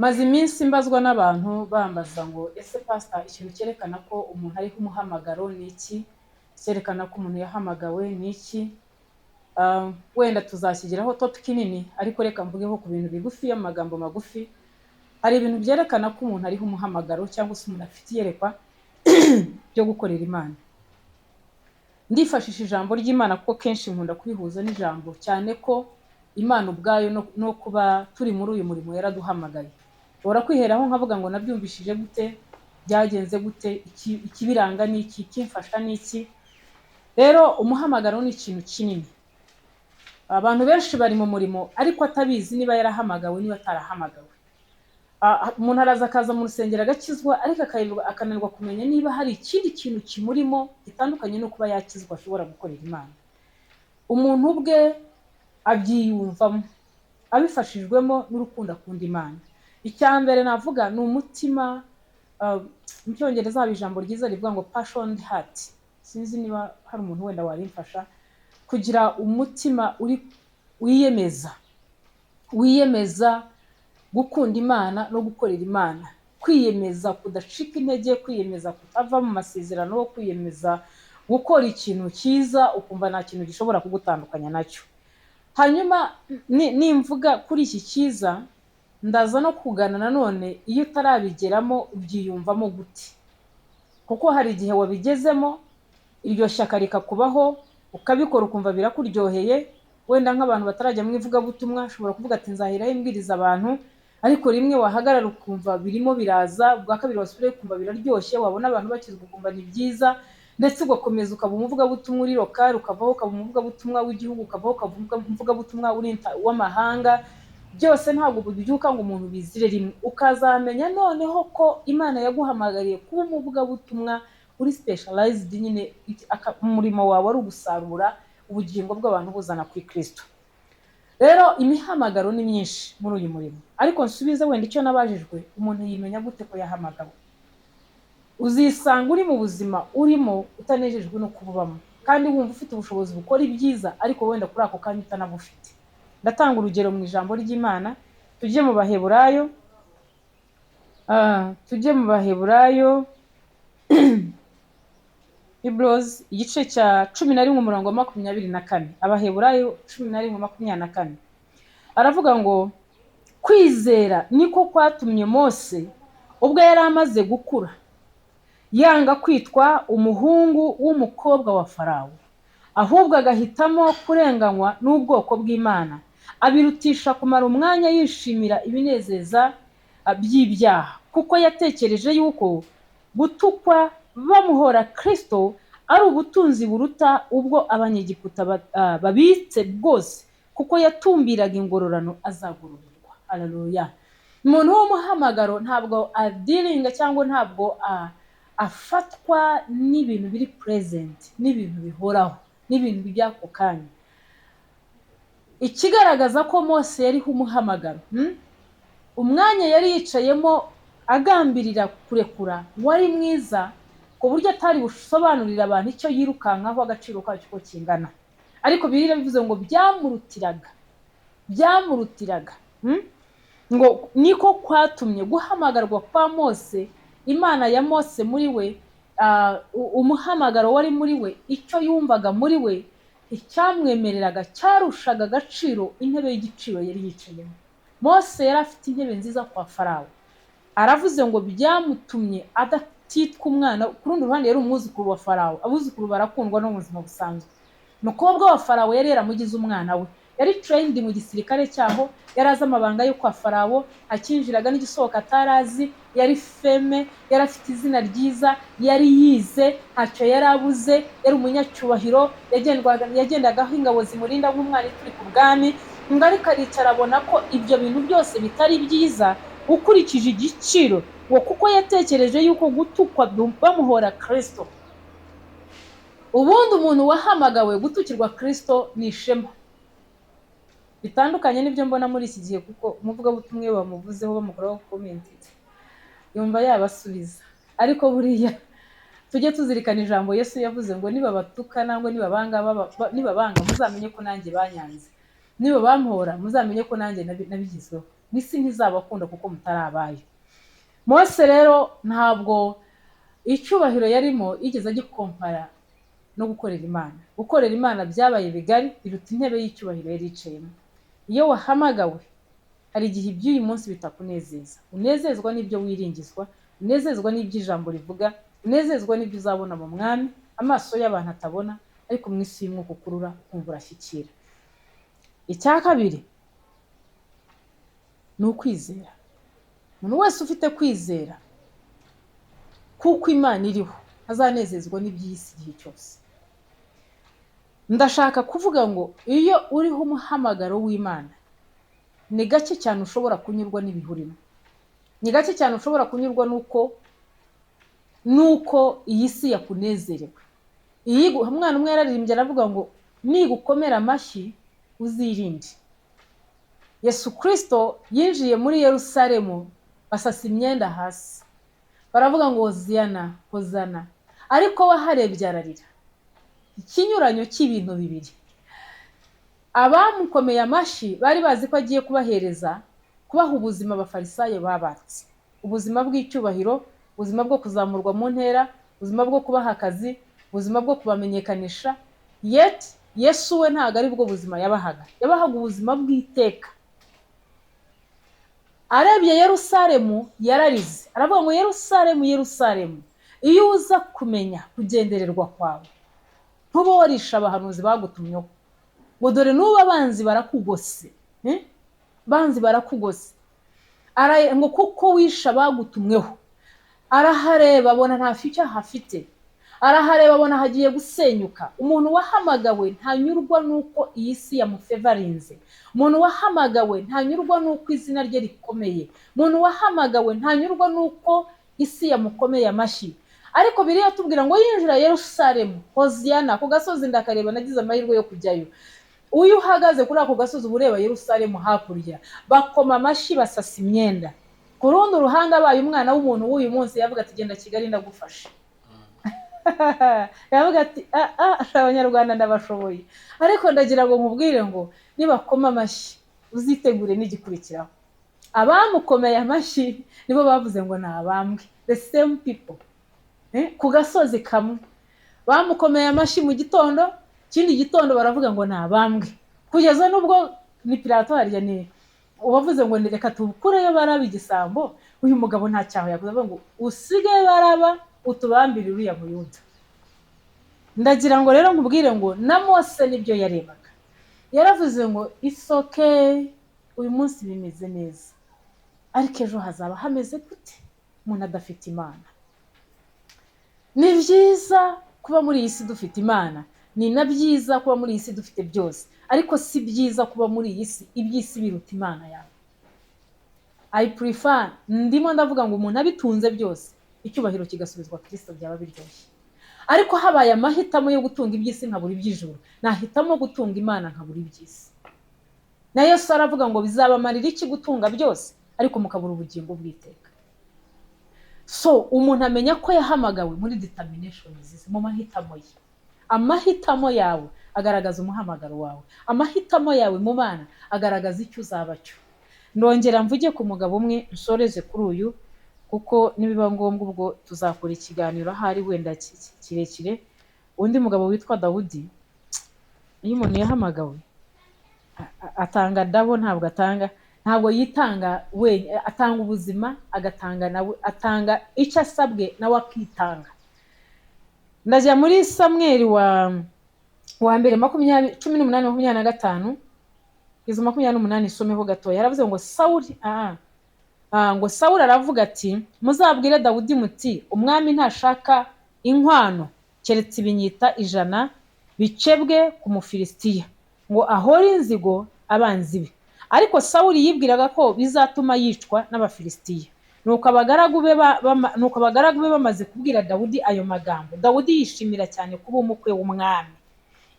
Maze iminsi mbazwa n'abantu bambaza ngo: "Ese pastor, ikintu cyerekana ko umuntu ariho umuhamagaro ni iki? Cyerekana ko umuntu yahamagawe ni iki?" Wenda tuzakigeraho topic nini, ariko reka mvugeho ku bintu bigufi, amagambo magufi. Hari ibintu byerekana ko umuntu ariho umuhamagaro cyangwa se umuntu afite iyerekwa ryo gukorera Imana. Ndifashisha ijambo ry'Imana kuko kenshi nkunda kubihuza n'ijambo, cyane ko Imana ubwayo no kuba turi muri uyu murimo yaraduhamagaye. Nshobora kwiheraho nkavuga ngo nabyumvishije gute, byagenze gute, ikibiranga ni iki, ikimfasha ni iki. Rero umuhamagaro ni ikintu kinini. Abantu benshi bari mu murimo ariko atabizi niba yarahamagawe, niba atarahamagawe. Umuntu araza akaza mu rusengero agakizwa, ariko akananirwa kumenya niba hari ikindi kintu kimurimo gitandukanye no kuba yakizwa ashobora gukorera Imana. Umuntu ubwe abyiyumvamo abifashijwemo n'urukundo akunda Imana. Icya mbere navuga ni umutima. Mu Cyongereza haba ijambo ryiza rivuga ngo "passion heart". Sinzi niba hari umuntu wenda warimfasha. Kugira umutima uri wiyemeza, wiyemeza gukunda Imana no gukorera Imana, kwiyemeza kudacika intege, kwiyemeza kutava mu masezerano, kwiyemeza gukora ikintu cyiza ukumva nta kintu gishobora kugutandukanya nacyo. Hanyuma nimvuga kuri iki cyiza, ndaza no kugana nanone iyo utarabigeramo ubyiyumvamo gute, kuko hari igihe wabigezemo iryo shyaka rikakubaho, ukabikora ukumva birakuryoheye. Wenda nk'abantu batarajya mu ivugabutumwa ashobora kuvuga ati: "Nzaheraho imbwiriza abantu", ariko rimwe wahagarara ukumva birimo biraza, ubwa kabiri wasubirayo ukumva biraryoshye, wabona abantu bakizwa ukumva ni byiza, ndetse ugakomeza ukaba umuvugabutumwa uri local, ukavaho ukaba umuvugabutumwa w'igihugu, ukavaho ukaba umuvugabutumwa w'amahanga. Byose ntabwo bibyuka ngo umuntu bizire rimwe, ukazamenya noneho ko Imana yaguhamagariye kuba umuvugabutumwa uri specialized nyine, umurimo wawe ari ugusarura ubugingo bw'abantu buzana kuri Kristo. Rero imihamagaro ni myinshi muri uyu murimo, ariko nsubize wenda icyo nabajijwe: umuntu yimenya gute ko yahamagawe? Uzisanga uri mu buzima urimo utanejejwe no kububamo, kandi wumva ufite ubushobozi bukora ibyiza, ariko wenda kuri ako kanya utanabufite. Ndatanga urugero mu ijambo ry'Imana. Tujye mu Baheburayo, tujye mu Baheburayo, Hebrews, igice cya 11 umurongo wa 24. Abaheburayo 11:24 aravuga ngo: "Kwizera niko kwatumye Mose, ubwo yari amaze gukura, yanga kwitwa umuhungu w'umukobwa wa Farawo, ahubwo agahitamo kurenganywa n'ubwoko bw'Imana, abirutisha kumara umwanya yishimira ibinezeza by'ibyaha, kuko yatekereje yuko gutukwa bamuhora Kristo ari ubutunzi buruta ubwo Abanyegiputa babitse bwose, kuko yatumbiraga ingororano azagororerwa." Haleluya! Umuntu w'umuhamagaro ntabwo adealinga cyangwa ntabwo afatwa n'ibintu biri present, n'ibintu bihoraho, n'ibintu by'ako kanya. Ikigaragaza ko Mose yariho umuhamagaro, Umwanya yari yicayemo agambirira kurekura wari mwiza ku buryo atari busobanurire abantu icyo yirukankaho agaciro kacyo uko kingana, ariko Bibiliya bivuze ngo byamurutiraga, byamurutiraga, Ngo niko kwatumye guhamagarwa kwa Mose, Imana ya Mose muri we, umuhamagaro wari muri we, icyo yumvaga muri we icyamwemereraga cyarushaga agaciro intebe y'igiciro yari yicayemo. Mose yari afite intebe nziza kwa Farawo. Aravuze ngo byamutumye adatitwa umwana. Ku rundi ruhande yari umwuzukuru wa Farawo, abuzukuru barakundwa no mu buzima busanzwe. Umukobwa wa Farawo yari yaramugize umwana we, yari trained mu gisirikare cyaho, yari azi amabanga yo kwa Farawo, akinjiraga n'igisohoka atari azi, yari famous, yari afite izina ryiza, yari yize, ntacyo yari abuze, yari umunyacyubahiro, yagendagaho ingabo zimurinda nk'umwana turi ku bwami. Ngo ariko aricara abona ko ibyo bintu byose bitari byiza ukurikije igiciro, ngo kuko yatekereje yuko gutukwa bamuhora Kristo. Ubundi umuntu wahamagawe gutukirwa Kristo ni ishema, bitandukanye n'ibyo mbona muri iki gihe, kuko umuvugabutumwa iyo bamuvuzeho, bamukoraho comment, yumva yabasubiza. Ariko buriya tujye tuzirikana ijambo Yesu yavuze ngo: "Nibabatuka nangwa nibabanga, nibabanga muzamenye ko nanjye banyanze, niba bampora muzamenye ko nanjye nabigizweho." Isi ntizabakunda kuko mutari abayo. Mose rero ntabwo icyubahiro yarimo yigeze agikompara no gukorera Imana. Gukorera Imana byabaye bigari biruta intebe y'icyubahiro yari yicayemo. Iyo wahamagawe, hari igihe iby'uyu munsi bitakunezeza. Unezezwa n'ibyo wiringizwa, unezezwa n'ibyo ijambo rivuga, unezezwa n'ibyo uzabona mu mwami amaso y'abantu atabona, ariko mu isi y'umwuka ukurura ukumva urashyikira. Icya kabiri ni ukwizera. Umuntu wese ufite kwizera kuko Imana iriho azanezezwa n'iby'iyi si igihe cyose. Ndashaka kuvuga ngo iyo uriho umuhamagaro w'Imana, ni gake cyane ushobora kunyurwa n'ibihurimo, ni gake cyane ushobora kunyurwa n'uko iyi si yakunezerewe. Umwana umwe yararirimbye aravuga ngo nigukomera amashyi uzirinde. Yesu Kirisito yinjiye muri Yerusalemu, basasa imyenda hasi, baravuga ngo "Hoziyana, hozana", ariko we aharebye ararira. Ikinyuranyo cy'ibintu bibiri: abamukomeye amashyi bari bazi ko agiye kubahereza, kubaha ubuzima Abafarisayo babatse, ubuzima bw'icyubahiro, ubuzima bwo kuzamurwa mu ntera, ubuzima bwo kubaha akazi, ubuzima bwo kubamenyekanisha. Yet Yesu we ntabwo ari bwo buzima yabahaga, yabahaga ubuzima bw'iteka. Arebye Yerusalemu yararize, aravuga ngo "Yerusalemu, Yerusalemu, iyo uza kumenya kugendererwa kwawe, ntuba warishe abahanuzi bagutumyeho, ngo dore n'ubu abanzi barakugose, eh? Abanzi barakugose." Ngo kuko wishe abagutumweho. Arahareba abona nta future hafite, arahareba abona hagiye gusenyuka. Umuntu wahamagawe ntanyurwa n'uko iyi si yamufevarinze. Umuntu wahamagawe ntanyurwa n'uko izina rye rikomeye. Umuntu wahamagawe ntanyurwa n'uko isi yamukomeye amashyi. Ariko biriya tubwira ngo yinjira Yerusalemu, hoziyana ku gasozi. Ndakareba, nagize amahirwe yo kujyayo. Iyo uhagaze kuri ako gasozi uba ureba Yerusalemu hakurya. Bakoma amashyi, basasa imyenda. Ku rundi ruhande, abaye umwana w'umuntu w'uyu munsi, yavuga ati "Genda Kigali, ndagufashe." Yavuga ati "Ah ah, Abanyarwanda ndabashoboye." Ariko ndagira ngo nkubwire ngo nibakoma amashyi uzitegure n'igikurikiraho. Abamukomeye amashyi nibo bavuze ngo ni abambwe. The same people, ku gasozi kamwe bamukomeye amashyi mu gitondo, ikindi gitondo baravuga ngo ni abambwe, kugeza n'ubwo ni Pilato harya ni uwavuze ngo ni "Reka tukureyo Baraba igisambo, uyu mugabo nta cyaha yakoze." Avuga ngo "Usige Baraba, utubambire uriya Muyuda." Ndagira ngo rero nkubwire ngo na Mose nibyo yarebaga. Yaravuze ngo "It's okay, uyu munsi bimeze neza, ariko ejo hazaba hameze gute umuntu adafite Imana?" Ni byiza kuba muri iyi si dufite Imana, ni na byiza kuba muri iyi si dufite byose, ariko si byiza kuba muri iyi si iby'isi biruta Imana yawe. I prefer, ndimo ndavuga ngo umuntu abitunze byose, icyubahiro kigasubizwa Kirisito, byaba biryoshye. Ariko habaye amahitamo yo gutunga iby'isi nkabura iby'ijuru, nahitamo gutunga Imana nkabura iby'isi. Na Yesu aravuga ngo bizabamarira iki gutunga byose ariko mukabura ubugingo bw'iteka? So umuntu amenya ko yahamagawe muri determination ze, mu mahitamo ye. Amahitamo yawe agaragaza umuhamagaro wawe, amahitamo yawe mu bana agaragaza icyo uzaba cyo. Ndongera mvuge ku mugabo umwe, nsoreze kuri uyu, kuko nibiba ngombwa ubwo tuzakora ikiganiro ahari wenda kirekire. Undi mugabo witwa Dawudi. Iyo umuntu yahamagawe atanga dabo, ntabwo atanga, ntabwo yitanga wenyine, atanga ubuzima, agatanga nawe, atanga icyo asabwe, nawe akitanga. Ndajya muri Samweli wa mbere 20, 18, 25 kugeza 28, isomeho gatoya. Yaravuze ngo Sawuli, ngo Sawuli aravuga ati "Muzabwire Dawudi muti umwami ntashaka inkwano keretse ibinyita 100 bicebwe ku Mufilisitiya, ngo ahore inzigo abanzi be." Ariko Sawuli yibwiraga ko bizatuma yicwa n'Abafilisitiya. Nuko abagaragu be bamaze kubwira Dawudi ayo magambo, Dawudi yishimira cyane kuba umukwe w'umwami.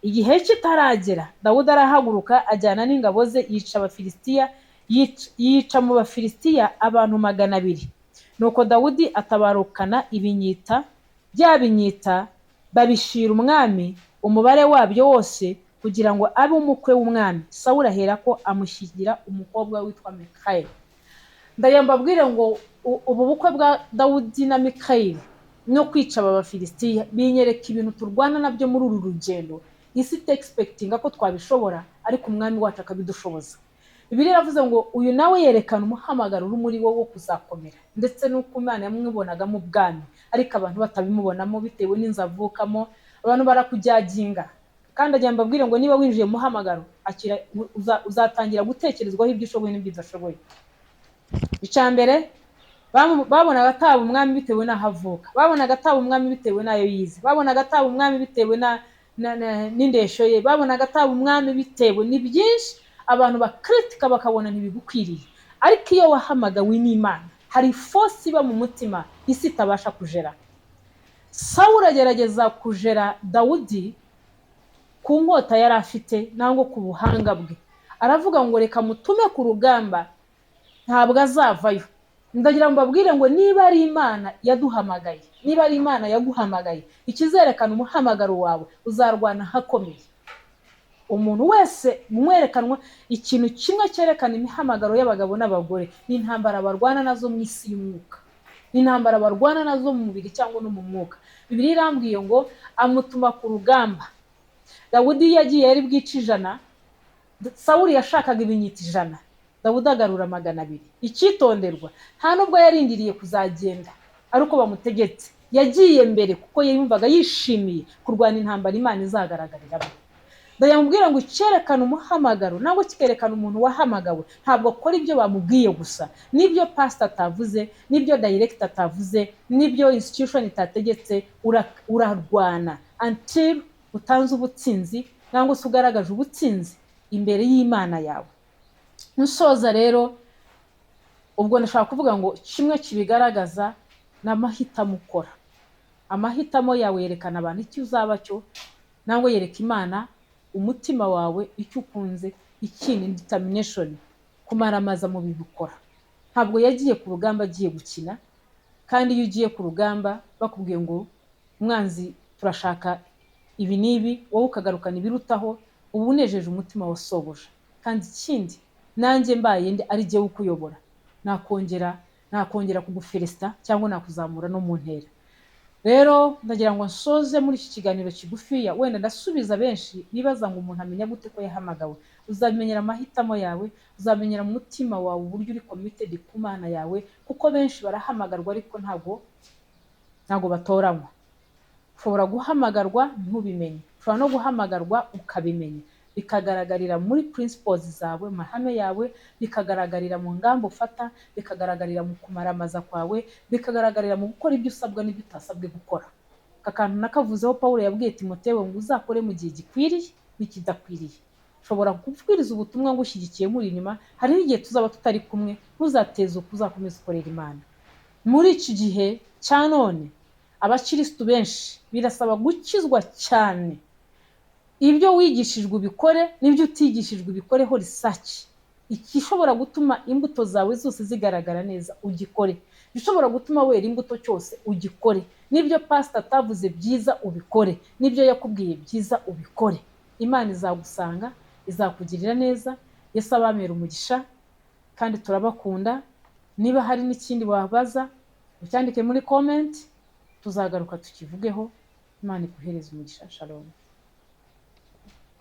Igihe kitaragera, Dawudi arahaguruka ajyana n'ingabo ze, yica Abafilisitiya, yica mu Bafilisitiya abantu 200. Nuko Dawudi atabarukana ibinyita, bya binyita babishira umwami, umubare wabyo wose, kugira ngo abe umukwe w'umwami. Sawuli aherako amushyingira umukobwa witwa Mikayeli. Ndayambabwire ngo ubu bukwe bwa Dawudi na Mikayeli no kwica aba Bafilisitiya binyereka ibintu turwana nabyo muri uru rugendo. Isi ita-expectinga ko twabishobora, ariko Umwami wacu akabidushoboza. Bibiliya iravuze ngo uyu nawe yerekana umuhamagaro uri muri wo wo kuzakomera, ndetse n'uko Imana yamubonagamo ubwami, ariko abantu batabimubonamo bitewe n'inzu avukamo. Abantu barakujudginga, kandi agira mbabwire ngo niba winjiye mu muhamagaro, akira uzatangira gutekerezwaho ibyo ushoboye n'ibyo udashoboye. Icya mbere, babonaga ataba umwami bitewe n'aho avuka, babonaga ataba umwami bitewe n'ayo yize, babonaga ataba umwami bitewe n'indesho ye, babonaga ataba umwami bitewe ni byinshi. Abantu bakritika, bakabona ntibigukwiriye, ariko iyo wahamagawe n'Imana hari force iba mu mutima isi itabasha kujera. Sawuli agerageza kujera Dawudi ku nkota yari afite nangwa ku buhanga bwe, aravuga ngo reka mutume ku rugamba, ntabwo azavayo. Ndagira ngo mbabwire ngo niba ari Imana yaduhamagaye, niba ari Imana yaguhamagaye, ikizerekana umuhamagaro wawe, uzarwana hakomeye. Umuntu wese umwerekanwa, ikintu kimwe cyerekana imihamagaro y'abagabo n'abagore ni intambara barwana nazo mu isi y'umwuka, ni intambara barwana nazo mu mubiri cyangwa no mu mwuka. Bibiliya irambwiye ngo amutuma ku rugamba. Dawudi yagiye yari bwice 100, Sawuli yashakaga ibinyita 100, Dawudi agarura 200. Icyitonderwa, nta nubwo yarindiriye kuzagenda ari uko bamutegetse, yagiye mbere kuko yumvaga yishimiye kurwana intambara Imana izagaragariramo. Ndayamubwira ngo icyerekana umuhamagaro nangwa kikerekana umuntu wahamagawe, ntabwo akora ibyo bamubwiye gusa, n'ibyo pastor atavuze, n'ibyo director atavuze, n'ibyo institution itategetse. Urarwana until utanze ubutsinzi cyangwa se ugaragaje ubutsinzi imbere y'Imana yawe. Nsoza rero, ubwo ndashaka kuvuga ngo kimwe kibigaragaza ni amahitamo ukora. Amahitamo yawe yerekana abantu icyo uzaba cyo, nangwa yereka Imana umutima wawe icyo ukunze. Ikindi, determination, kumaramaza mu bintu ukora. Ntabwo yagiye ku rugamba agiye gukina, kandi iyo ugiye ku rugamba bakubwiye ngo umwanzi turashaka ibi n'ibi, wowe ukagarukana ibirutaho, uba unejeje umutima wa sobuja. Kandi ikindi, nanjye mbaye ndi ari jyewe ukuyobora, nakongera kugufelicita cyangwa nakuzamura no mu ntera. Rero ndagira ngo nsoze muri iki kiganiro kigufiya, wenda ndasubiza benshi bibaza ngo umuntu amenya gute ko yahamagawe? Uzamenyera amahitamo yawe, uzamenyera mu mutima wawe uburyo uri committed ku Mana yawe, kuko benshi barahamagarwa ariko ntabwo batoranywa. Ushobora guhamagarwa ntubimenye, ushobora no guhamagarwa ukabimenya, bikagaragarira muri principles zawe, mu mahame yawe, bikagaragarira mu ngamba ufata, bikagaragarira mu kumaramaza kwawe, bikagaragarira mu gukora ibyo usabwa n'ibyo utasabwe gukora. Aka kantu nakavuzeho, Pawulo yabwiye Timoteyo ngo uzakore mu gihe gikwiriye n'ikidakwiriye. Ushobora kubwiriza ubutumwa ngushyigikiye, nkuri inyuma, hari n'igihe tuzaba tutari kumwe, ntuzatezuke, uzakomeze ukorera Imana. Muri iki gihe cya none, abakirisitu benshi birasaba gukizwa cyane. Ibyo wigishijwe ubikore, n'ibyo utigishijwe ubikoreho research. Igishobora gutuma imbuto zawe zose zigaragara neza ugikore, igishobora gutuma wera imbuto cyose ugikore, n'ibyo pasita atavuze byiza ubikore, n'ibyo yakubwiye byiza ubikore. Imana izagusanga, izakugirira neza. Yesu abamera umugisha, kandi turabakunda. Niba hari n'ikindi wabaza, ucyandike muri comment, tuzagaruka tukivugeho. Imana iguhereze umugisha. Shalom.